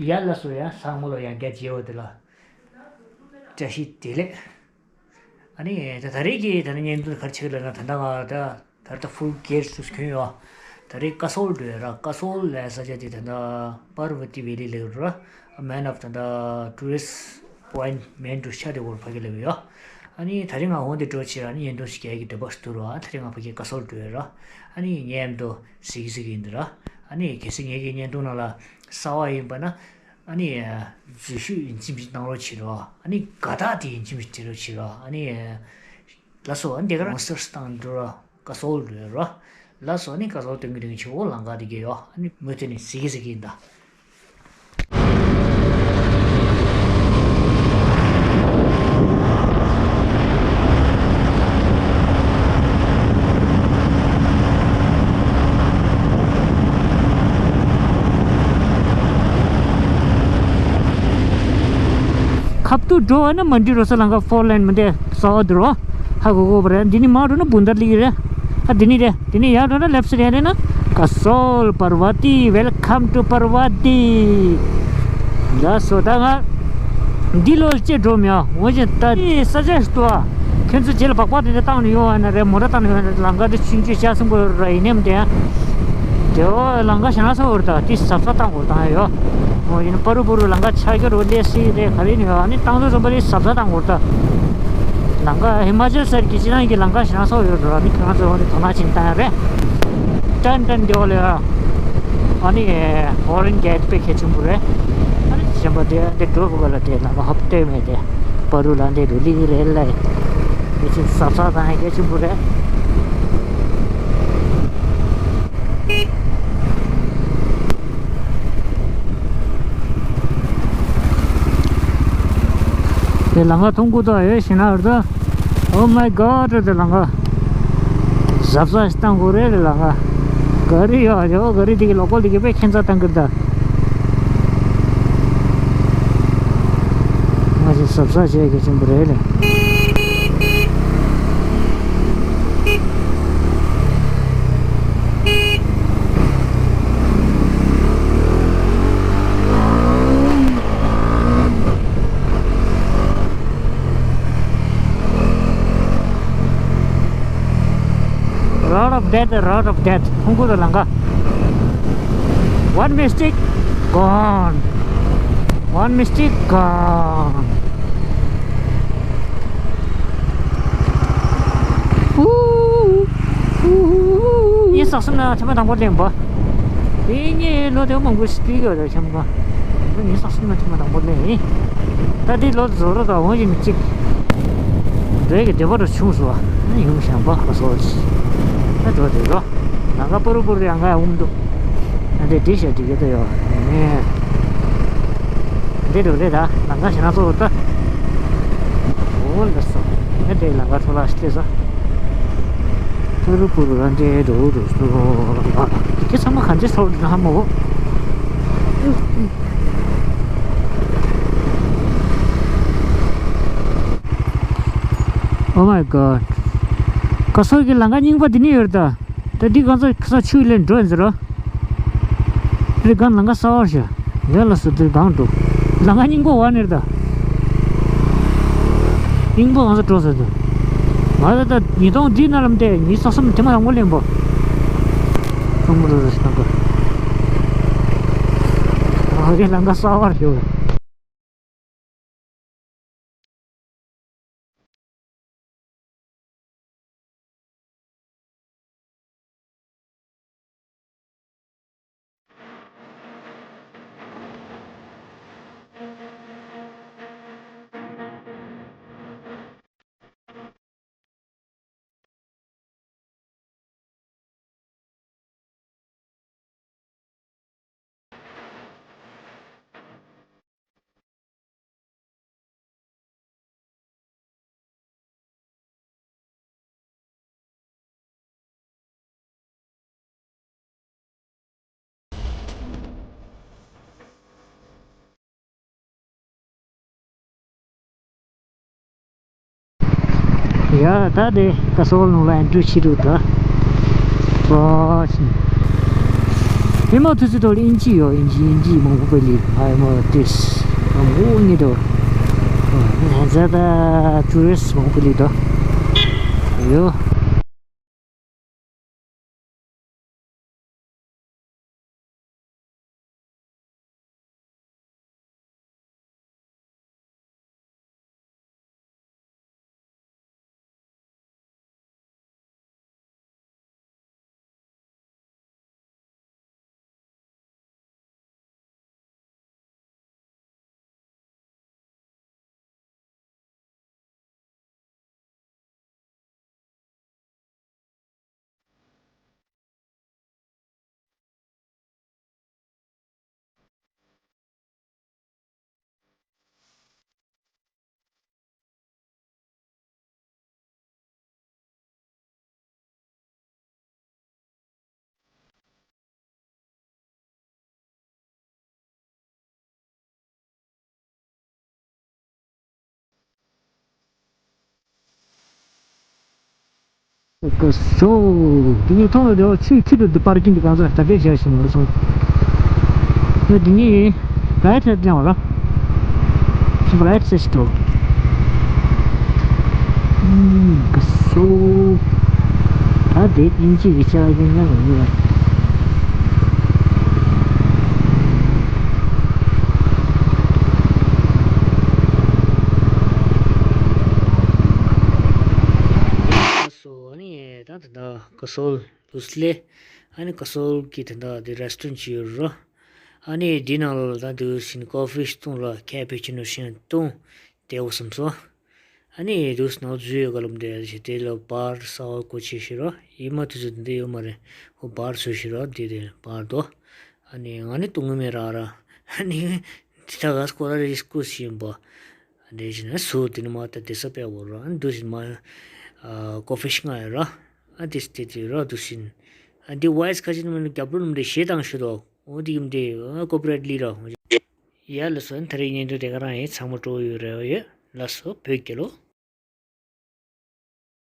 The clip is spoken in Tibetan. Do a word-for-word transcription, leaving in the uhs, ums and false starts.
ཡ་ལགས་སོ། ཡ་ཚང་མ་ལ་ཡང་བསྐྱར་མཇལ་བ་དེ་ལ་བཀྲ་ཤིས་བདེ་ལེགས། ཨ་ནི་ད་ད་རེས་ཀྱི་ད་ནི་བརྙན་ཐུང་ག་རེ་ཆགས་ལབ་ན། ད་ལྟ་ང་ད་ད་ལྟ་ཕུལ་གེར་སུ་གྱོན་ཡོད། ད་རེས་ཀ་སོལ་འགྲོ་ཡོད་ར། ཀ་སོལ་ལབ་ས་ཆ་དེ་ད་ལྟ་པར་བ་ཏི་ཝེ་ལི་ལབ་ར། Man of ད་ལྟ་tourist point མན་གྲུ་ཤ་དེ་བོར་ཕ་གི་ལབ་ཡོད། ཨ་ནི་ད་རེས་ང་འོང་དེ་འགྲོ་ཕྱིར་ཨ་ནི་བརྙན་ཐུང་ཞིག་རྒྱག་གི་འདོད་པ་ཞིག་འདུག་ར། ད་རེས་ང་ཕ་གི་ཀ་སོལ་འགྲོ་ཡོད་ར། ཨ་ནི་ངས་མཉམ་དུ་གཟིགས་གཟིགས་ཡིན་འདི་ར། ཨ་ནི་གལ་སྲིད་ངེད་ཀྱི་བརྙན་ཐུང་ནང་ལ་གསར་པ་ཡིན་པ་ན། ཨ་ནི་འཛུལ་ཞུགས་ཡིན་གཅིག་མིན་གཅིག་གནང་རོགས་བྱེད་རོགས། ཨ་ནི་དགའ་རྟགས་དེ་ཡིན་གཅིག་མིན་གཅིག་སྤྲད་རོགས་བྱེད་རོགས། ཨ་ནི་ལགས་སོ། ཨ་ནི་དེ་ག་རང་སི་ཊར་སི་དང་འགྲོ་རོགས། ཀ་སོལ་འགྲོ་རོགས། ལགས་སོ། ཨ་ནི་ཀ་སོལ་སྟོན་གི་རིང་ཆེ་བོ་ལམ་ཁ་དེ་གས་ཡོད། ཨ་ནི་མུ་མཐུད་ནས་གཟིགས་གི་གཟིགས་གི་ཡིན་ད། ཁ་ཐུག་འགྲོ་བ་ན་མ་འགྲིག་རོ་ས། ལམ་ཁ་ཕོར་ལེན་མི་འདེ་གསར་པ་འདུག་རོ། ཧ་གོ་གོ་བ་རེད། འདི་ནི་མར་འགྲོ་ན་བུན་དར་ལི་རེད། ཨ་འདི་ནི་རེད། འདི་ནི་ཡར་འགྲོ་ན་ལེབ་སི་རེད། རེད་ན་ཀ་སོལ་པར་བ་ཏི། Welcome to Parvati། ལགས་སོ། ད་ང་འདི་ལོ་ཅེ་འགྲོ་མི་ཡ་འོ་ཅེ་ད་ནི་ས་ཆ་ཞིག་ཏུ་ཨ། ཁྱོད་ཚོ་རྗེས་ལ་སྦག་སྦག་དེ་འདྲ་བཏང་ནས་ཡོང་བ་ན་རེད། མོ་ཊ་བཏང་ནས་ཡོང་བ་ན་རེད། ལམ་ཁ་དེ་ཆུང་ཆུང་ཤ་སུན་པོ་ར་ཡིན་ནམ་དེ། དེ་འོ་ལམ་ཁ་ཞེ་ན་ཚ་བོར་ད་དེ་གཟབ་གཟབ་བཏང་དགོས་བཏང་ཡོད། འོ་ཡིན་པ་རུ་པ་རུ་ལམ་ཁ་ཆག་གི་རོ་ལས་སི་རེད། ག་རེ་ནས་ཡོད། ཨ་ནི་བཏང་དུས་ཙམ་པ་དེ་གཟབ་གཟབ་བཏང་དགོས་ད། ལམ་ཁ་ཧི་མ་ཅལ་སར་གྱི་ཅི་ནང་གི་ལམ་ཁ་ཞེ་ན་ཚ་བོ་ཡོད་ར། ཨ་ནི་ཁྱོད་ཚོ་འོ་ནི་དོ་སྣང་ཅིག་བཏང་ཡ་རེད། ཏན་ཏན་དེ་འོ་ལས་ཨ་ནི་ཧོ་རན་གད་དཔེ་གལ་ཆེན་པོ་རེད། ཨ་ནི་གཞན་པ་དེ་དེ་འགྲོ་དགོས་ལ་དེ་ལམ་ཁ་ཧོབ་སྟེ་མེད་དེ། པ་རུ་ལ་འདི་རུ་ལི་རེད་ལ། དེ་ཚོ་གཟབ་གཟབ་དང་གལ་ཆེན་པོ་རེད། དེ་ལམ་ཁ་མཐོང་གི་འདུག་ཨེ། ཤེས་ན་རེད་ད། Oh my God། དེ་ལམ་ཁ་གཟབ་གཟབ་ཞིག་བཏང་དགོས་རེད། ལམ་ཁ་ག་རི་ཡོད་ཡོད། ག་རི་དེ་གི་ལོ་ཀལ་དེ་གི་དཔེ་ཁྱད་མཚར་བཏང་གི་རེད་ད། ང་ཚོས་གཟབ་གཟབ་བྱེད་དགོས་ཆེན་པོ་རེད་ལ། Road of death, road of death. ཁོང་ཁུ་དང་ལང་ཀ། One mistake, gone. One mistake, gone. ངས་བསམ་ན་ཐེངས་མ་དང་པོ་ལེན་པ། དེ་ངས་ལོ་དེ་མང་པོ་ཞིག་སྤྲད་ཀྱི་ཡོད་རེད། ཆེན་པོ། ངས་བསམ་ན་ཐེངས་མ་དང་པོ་ལེན་ཡིན། ད་དེ་ལོ་བཟོ་རོགས་དང་འོང་བཞིན་གཅིག་འདྲེ་གི་བདེ་བ་རུ་བྱུང་སོང་བ། ཡུམ་ཞང་པ་ཁོ་སོགས་ཀྱིས་ད་འགྲོ་དེ་རོ། ནང་ག་པུ་རུ་པུ་རུ་ཡང་ག་ཡང་འུམ་འདུག་ཨ་འདྲེ་འདི་ཞེ་འདྲི་གི་ད་ཡོད་ངས། འདི་རུ་རེད་ད། ནང་ག་ཞེ་ན་ཚོ་ད། འོ་ལ་སོ། ངས་དེ་ནང་ག་འཕྲོ་བརླག་ཤི་ལས་སོ། ཀུ་རུ་ཀུ་རུ་ར་འདྲེ་རུ་རུ་སུ་རུ་ར། དེ་ཚང་མ་གང་ཅི་སོ་རུ་ཧ་མོ། Oh my God། ཀ་སོག་གི་ལང་ཀ་རྙིང་པ་འདི་ནས་ཡོད་ད། ད་འདི་གང་ཚ་ཁ་སང་ཆུ་ལེན་འགྲོ་ཡིན་ཟེར་རོ། རི་གང་ལང་ཀ་གསར་བར་ཤ། ཡ་ལ་སོ་འདིར་གང་འགྲོ། ལང་ཀ་རྙིང་པོ་བ་ནེར་ད། རྙིང་པོ་གང་ཚ་འགྲོ་ཟེར་ད། ང་ད་ད་ཉིས་སྟོང་འདི་ན་ལམ་དེ་ཉིས་སྟོང་གསུམ་དེ་མ་རང་མོ་ལེན་པོ། ཁོང་མོ་རོ་རོ་ཤ་ན་གོ། ང་གི་ལང་ཀ་གསར་བར་ཤོ། ཡ་ད་དེ་ཀ་སོལ་ནང་ལ་ཨེན་ཊི་རི་བྱེད་འགྲོ་ད། ཨོ་ཤི། ཨེ་མ་ཐུ་ཚོད་དོ་ལ་ཨིན་ཇི་ཡོད། ཨིན་ཇི་ཨིན་ཇི་མང་པོ་ལི་ཨ་མ་ཏིས་མང་པོ་ནི་དོ། ཨ་ཛ་ད་ཊུ་རི་སི་མང་པོ་ལི་དོ་ཡོ། ཀ་སོལ། དེ་ནས་ཐོག་ལ་དེ་ཚིག་ཚིག་ཏུ་པར་ཀིང་གི་གང་ཟག་ད་གས་བྱས་ཤིང་མ་སོང་། དེ་ནས་རའིཊ་ཧེན་ཌི་ལ་ཡང་བ་ར། ཤི་བ་རའིཊ་སེ་ཤི་ཏོ། ཀ་སོལ། ད་དེ་ཨིན་ཇི་གི་ཆ་ལ་ཡིན་ན་རུང་ཡོད། ཀ་སོལ་ནི་ད་ད་ད་ཀ་སོལ། དུས་ལས། ཨ་ནི་ཀ་སོལ་གྱི་དེ་འདྲ་དེ་རེ་སི་ཊོ་རན་ཊི་ཅིག་ཡོད་རོ། ཨ་ནི་དེའི་ནང་ལོགས་ལ་ད་དུས་ཟིན་ཀོ་ཕི་བཏུང་ལ་ཁེ་པི་ཅི་ནོ་ཤིང་བཏུང་། དེ་འོ་བསམ་སོ། ཨ་ནི་དུས་ནང་འཛུལ་ཡོད་ག་ལམ་དེ་ཞེ་དེ་ལ་བར་ས་འོ་གོ་ཆེ་ཤི་རོ། ཡིན་མ་དུས་ཚོད་འདི་ཡོད་མ་རེད། འོ་བར་ཚོད་ཤི་རོ་དེ་དེ་བར་དོ། ཨ་ནི་ང་ནི་བཏུང་གི་མེད་ར་ར། ཨ་ནི་དེ་ད་ག་སྐོར་ར་རིས་ཀུ་ཤི་ཡིན་པ། དེ་བཞིན་ན་སུ་དེ་ནི་མ་ད་དེ་ས་པའི་འོ་རོ། ཨ་ནི་དུས་ཟིན་མ་ཀོ་ཕི་ཤི་ང་ཡོད་ར། ཨ་དེ་སྟེ་དེ་ར་དུ་ཤིན། ཨ་འདི་ཝའི་སི་ཁ་ཅིག་ནི་མིན་རྒྱབ་ལོ་ནམ་རེ་ཞེ་དང་ཞུ་དོ། འོ་འདི་གམ་དེ་ཨ་ཀོ་པི་རའིཊ་ལི་ར། ཡ་ལ་སོ་ཨ་ནི་ད་རེས་ཉིན་དུ་དེ་ག་རང་ཡིན། ཚང་མ་སྤྲོ་ཡོད་རེ་བ་ཡོད། ལ་སོ་བོད་རྒྱལ་ལོ།